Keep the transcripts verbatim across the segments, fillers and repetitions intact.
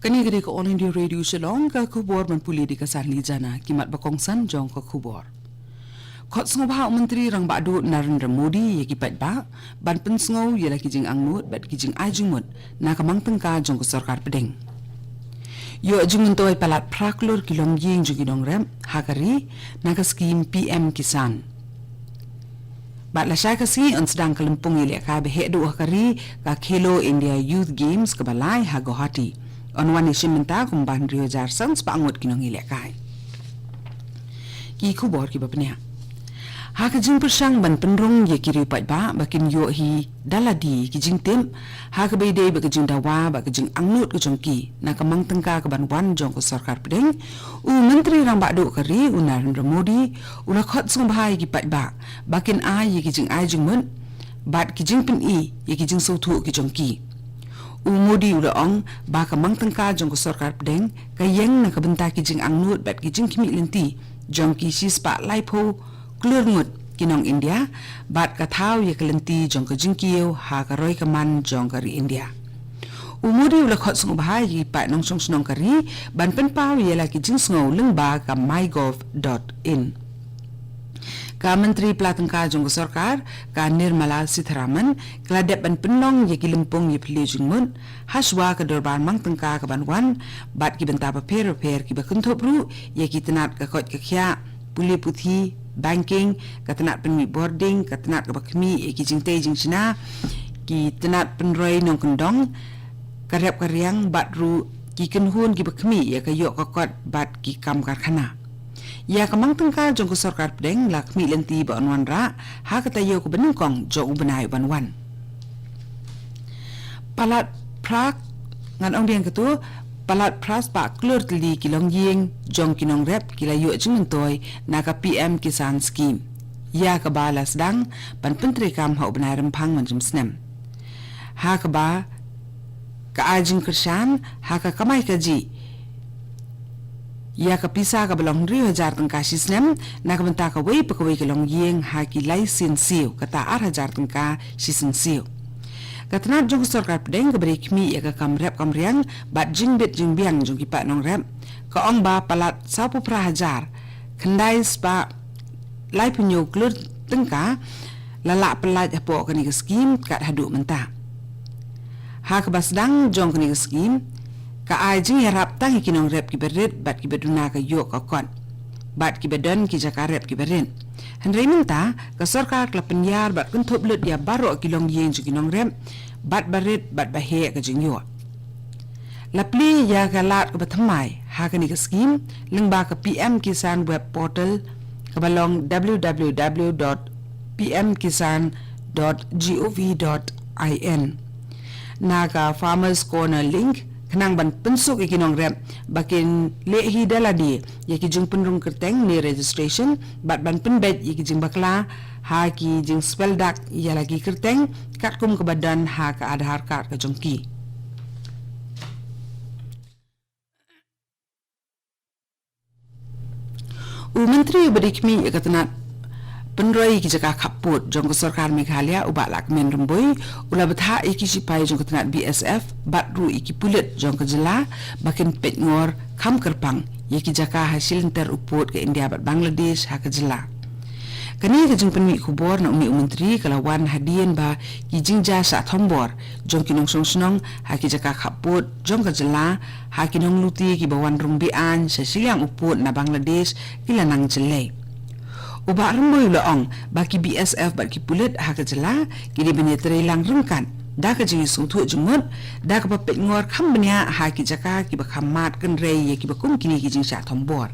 Kane ka dei ka All India Radio Shillong, ka khubor ban pule da ka Sanli Jana. Ki mat ba kongsan jong ka khubor. Khot sngewbha u Myntri Rangbah Duh Narendra Modi ïa ki paidbah ban pynsngew ïa la ki jingangnud bad ki jingai jingmut na ka mang tyngka jong ka sorkar pdeng. Ïoh jingmyntoi palat phra klur ki longïing jong ki nongrep ha ka ri na ka skhim P M Kisan. Bad lashai ka sngi yn sdang ka lympung ïalehkai ba heh duh ha ka ri, ka Khelo India Youth Games kaba lai ha Guwahati. Yn wan ïashim bynta kumba hynriew hajar san spah ngut ki nongïalehkai. Ki khubor kiba bniah. Ha ka jingpyrshang ban pynrung ïa ki riew paidbah ba kin ïoh hi da lade ki jingtip ha kaba ïadei bad ka jingdawa bad ka jingangnud ka jong ki na ka mang tyngka kaban wan jong ka sorkar pdeng, u Myntri Rangbah Duh ka ri u Narendra Modi u la khot sngewbha ïa ki paidbah ba kin ai ïa ki jingai jingmut bad ki jingpyni ïa ki jingsngewthuh ki jong ki. U Modi u la ong ba ka mang tyngka jong ka sorkar pdeng ka ïeng na ka bynta ki jingangnud bad ki jingkhmih lynti jong ki shispah laiphew klur ngut ki nong India bad ka thaw ïa ka lynti jong ka jingkiew ha ka roi ka man jong ka ri India. U Modi u la khot sngewbha ïa ki paid nongshong shnong ka ri ban pynpaw ïa la ki jingsngew lyngba ka mygov dot in. Ka Myntri Pla Tyngka jong ka sorkar, ka Nirmala Sitharaman, ka la dep ban pynlong ïa ki lympung ïaphylliew jingmut hashwa ka dorbar mang tyngka kaban wan bad ki bynta bapher bapher kiba kynthup ruh ïa ki tnat ka koit ka khiah, pule puthi, banking, ka tnat pynmih bording, ka tnat kaba khmih ïa ki jingtei jingshna, ki tnat pynroi nongkyndong, ka rep ka riang bad ruh ki kynhun kiba khmih ïa ka ïoh ka kot bad ki kam karkhana. Ïa ka mang tyngka jong ka sorkar pdeng la khmih lynti ba yn wanrah ha ka taïew kaba nyngkong jong u bnai uban wan. Palat phra, ngan ong biang katto, palat phra spah klur tylli ki longïing jong ki nongrep ki la ïoh jingmyntoi na ka P M Kisan Scheme, ïa kaba la sdang ban pyntreikam ha u bnai Rymphang mynjum snem. Ha kaba ka ai jingkyrshan ha ka kamai kajih ïa ka pisa kaba long hynriew hajar tyngka shi snem na ka bynta kawei pa kawei ka longïing ha ki lai sien siew, kata ar hajar tyngka shi sien siew. Ka tnat jong ka sorkar pdeng kaba dei khmih ïa ka kam rep kam riang bad jingbit jingbiang jong ki paid nongrep ka ong ba palat sawphew phra hajar khyndai spah laiphew hynñiew klur tyngka la lah pyllait hapoh kane ka skhim kat haduh mynta. Ha kaba sdang jong kane ka skhim ka ai jingïarap tang ïa ki nongrep kiba rit bad kiba duna ka ïoh ka kot bad kiba don ki jaka rep kiba rit. Hynrei mynta ka sorkar ka la pynïar bad kynthup lut ïa baroh ki longïing jong ki nongrep bad ba rit bad ba heh ka jingïoh. La plie ïa ka lad kaba thymmai ha kane ka skhim lyngba ka P M Kisan web portal kaba long w w w dot p m kisan dot g o v dot i n. Na ka Farmers Corner link khnang ban pynsuk ïa ki nongrep ba kin leh hi da lade ïa ki jingpynrung kyrteng ne registration bad ban pynbeit ïa ki jingbakla ha ki jingspell dak ïa la ki kyrteng katkum kaba don ha ka Aadhaar card ka jong ki. U Myntri uba dei khmih ïa ka tnat pynroi ki jaka khappud jong ka sorkar Meghalaya u Bah Lahkmen Rymbui u la bthah ïa ki shipai jong ka tnat B S F bad ruh ïa ki pulit jong ka jylla ba kin peit ngor kham kyrpang ïa ki jaka ha shilynter u pud ka India bad Bangladesh ha ka jylla. Kane ka jingpynmih khubor na une u Myntri ka la wan hadien ba ki jingjia shah thombor jong ki nongshong shnong ha ki jaka khappud jong ka jylla ha ki nonglute kiba wan rung be-aiñ sha shiliang u pud na Bangladesh ki la nang jyllei. U Bah Rymbui u la ong ba ki B S F bad ki pulit ha ka jylla ki dei ban ïatreilang ryngkat da ka jingïasngewthuh jingmut da kaba peit ngor kham bniah ha ki jaka kiba kham mad kynrei ïa kiba kum kine ki jingshah thombor.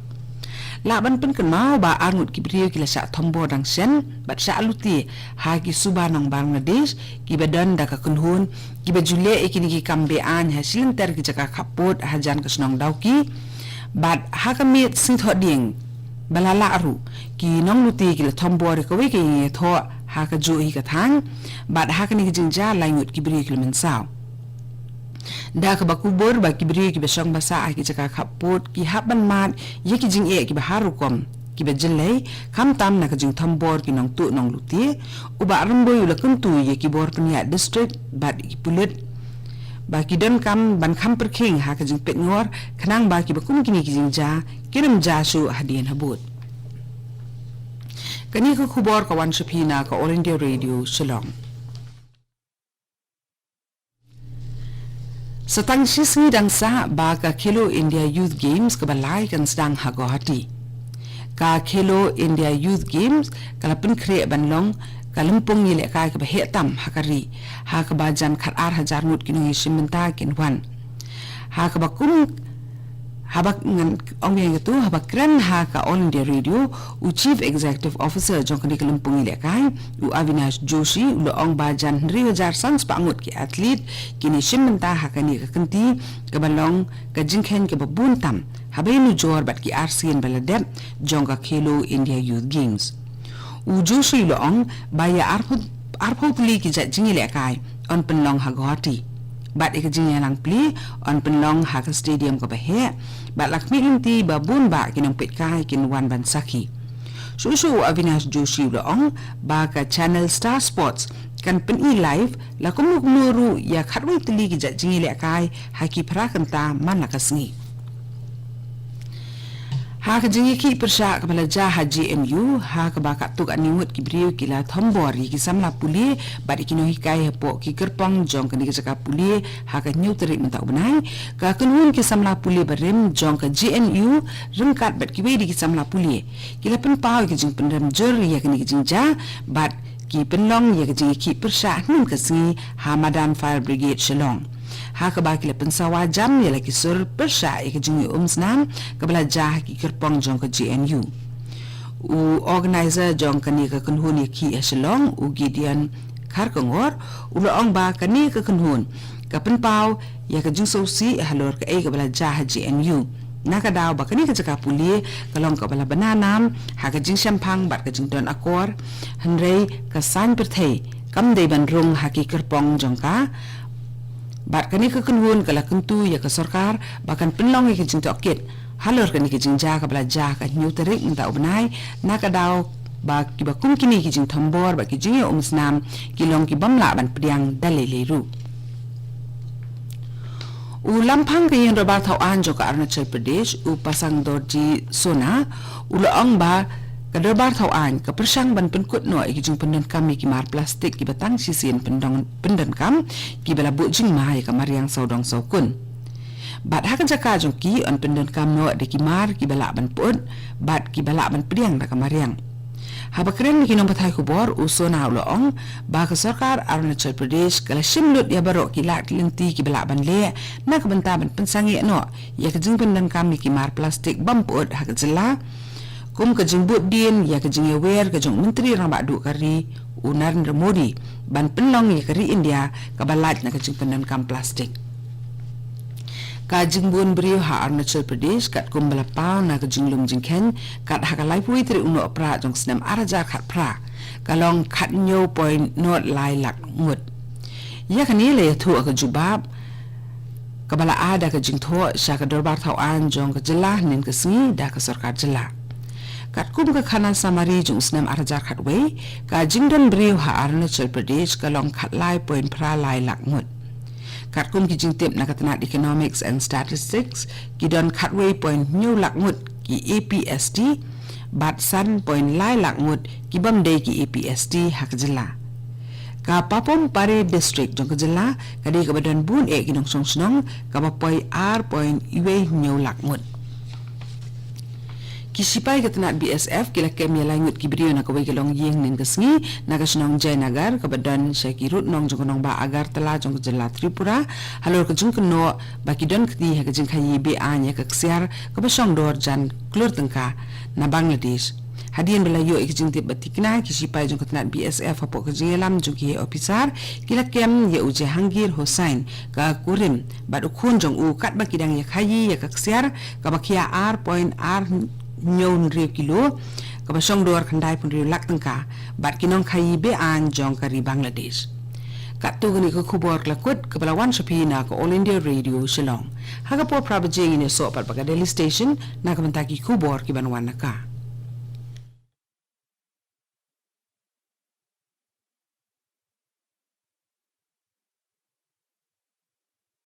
Lah ban pynkynmaw ba arngut ki briew ki la shah thombor dang shen bad shah lute ha ki suba nong Bangladesh kiba don da ka kynhun kiba ju leh ïa kine ki kam be-aiñ ha shilynter ki jaka khappud hajan ka shnong Dawki bad ha ka miet sngi Thohdieng ba la lah ruh ki nonglute ki la thombor ïa kawei ka ïingïathoh ha kajuh hi ka thaiñ bad ha kane ka jingjia lai ngut ki briew ki la mynsaw. Da kaba kubur ba ki briew kiba shong ba sah ha ki jaka khappud ki hap ban mad ïa ki jingeh kiba har rukom kiba jyllei khamtam na ka jingthombor ki nongtuh nonglute. U Bah Rymbui u la kyntu ïa ki bor pynïaid district bad ki pulit ba ki donkam ban kham pyrkhing ha ka jingpeit ngor, khnang ba kiba kum kine ki jingjia kin ym jia shuh hadien habud. Kane ka khubor ka wan sha phi na ka All India Radio Shillong. Sa tang shi sngi dang sah ba ka Khelo India Youth Games kaba lai kan sdang ha Guwahati. Ka Khelo India Youth Games ka la pynkhreh ban long ka lympung ïalehkai kaba heh tam ha ka ri, ha kaba jan khatar hajar ngut ki nongïashim bynta kin wan. Ha kaba kum, haba ngan ong biang ïa katu, haba kren ha ka All India Radio, u Chief Executive Officer jong kane ka lympung ïalehkai, u Avinash Joshi, u la ong ba jan hynriew hajar san spah ngut ki athlete kin ïashim bynta ha kane ka kynti kaba long ka jingkheiñ kaba bun tam, haba ïanujor bad ki arsien ba la dep jong ka Khelo India Youth Games. U Joshi u la ong ba ïa arphew, arphew tylli ki jait jingïalehkai yn pynlong ha Guwahati. Bad ïa ka jingïalang plie yn pynlong ha ka stadium kaba heh, bad la khmih lynti ba bun bah ki nongpeitkai kin wan ban sakhi. Shuh shuh u Avinash Joshi u la ong ba ka Channel Star Sports kan pyni live la kumno kumno ruh ïa khatwei tylli ki jait jingïalehkai ha ki phra kynta man la ka sngi. Ha ka jingïakhih pyrshah kaba la jia ha J N U, ha kaba katto katne ngut ki briew ki la thombor ïa ki samla pule bad ïa ki nonghikai hapoh ki kyrpong jong kane ka jaka pule ha ka hynñiew tarik mynta u bnai, ka kynhun ki samla pule barim jong ka J N U ryngkat bad kiwei de ki samla pule ki la pynpaw ïa ka jingpynrem jur ïa kane ka jingjia bad ki pynlong ïa ka jingïakhih pyrshah hynnin ka sngi ha madan Fire Brigade Shillong, ha kaba ki la pynsawa jam ïa la ki sur pyrshah ïa ka jingïaumsnam kaba la jia ha ki kyrpong jong ka J N U. U organizer jong kane ka kynhun ïakhih ha Shillong, u Gideon Kharkongor, u la ong ba kane ka kynhun ka pynpaw ïa ka jingsngewsih halor kaei kaba la jia ha J N U, na ka daw ba kane ka jaka pule ka long kaba la bna nam ha ka jingshemphang bad ka jingdon akor, hynrei ka saiñ pyrthei kam dei ban rung ha ki kyrpong jong ka. Bad kane ka kynhun ka la kyntu ïa ka sorkar ba kan pynlong ïa ka jingtohkit halor kane ka jingjia kaba la jia ha ka hynñiew tarik mynta u bnai, na ka daw ba kiba kum kine ki jingthombor bad ki jingïaumsnam ki long ki bym lah ban pdiang da lei lei ruh. U lamphang ka ïing dorbar thaw aiñ jong ka Arunachal Pradesh, u Pasang Dorji Sona, u la ong ba ka dorbar thaw aiñ ka pyrshang ban pynkut noh ïa ki jingpyndonkam ïa ki mar plastik kiba tang shisien pyndon, pyndonkam, kiba la buh jingma ïa ka mariang sawdong sawkun. Bad ha ka jaka jong ki yn pyndonkam noh da ki mar kiba lah ban pyut bad kiba lah ban pdiang da ka mariang. Haba kren ïa ki nongpathai khubor, u Sona u la ong ba ka sorkar Arunachal Pradesh ka la shim lut ïa baroh ki lad lynti kiba lah ban leh na ka bynta ban pynsangeh noh ïa ka jingpyndonkam ïa ki mar plastik bym pyut ha ka jylla, kum ka jingbud dien ïa ka jingïawer ka jong u Myntri Rangbah Duh ka ri, u Narendra Modi, ban pynlong ïa ka ri India kaba lait na ka jingpyndonkam plastik. Ka jingbun briew ha Arunachal Pradesh katkum ba la paw na ka jinglum jingkheiñ kat ha ka laiphew tarik u Nohprah jong u snem ar hajar khatphra ka long khathynñiew point nod lai lak ngut. Ïa kane la ïathuh ha ka jubab kaba la ai da ka jingthoh sha ka dorbar thaw aiñ jong ka jylla hynnin ka sngi da ka sorkar jylla. Katkum ka khana samari jong u snem ar hajar khatwei, ka jingdon briew ha Arunachal Pradesh ka long khatlai point phra lai lak ngut. Katkum ki jingtip na ka tnat Economics and Statistics, ki don khatwei point hynñiew lak ngut ki A P S T, bad san point lai lak ngut ki bym dei ki A P S T ha ka jylla. Ka Papum Pare District jong ka jylla ka dei kaba don bun eh ki nongshong shnong, kaba poi ar point wei hynñiew lak ngut. Ki shipai ka tnat B S F ki la kem ïa lai ngut ki briew na kawei ka longïing hynnin ka sngi na ka shnong Jaynagar kaba don sha ki rud nong jong ka nongbah Agartala jong ka jylla Tripura, halor ka jingkynnoh ba ki don kti ha ka jingkhaïi be-aiñ ïa ka ksiar kaba shong dor jan klur tyngka na Bangladesh. Hadien ba la ïoh ïa ka jingtip ba thikna, ki shipai jong ka tnat B S F hapoh ka jingïalam jong ki heh ophisar ki la kem ïa u Jehangir Hossain, ka kurim bad u khun jong u, katba ki dang ïa khaïi ïa ka ksiar kaba khia ar point ar hynñiew hynriew kilo, kaba shong dor khyndai phew hynriew lak tyngka, bad ki nongkhaïi be-aiñ jong ka ri Bangladesh. Katto kane ka khubor ka la kut kaba la wan sha phi na ka All India Radio Shillong. Ha ka por phra baje ngin ïasoh pat bad ka Delhi Station na ka bynta ki khubor kiban wan na ka.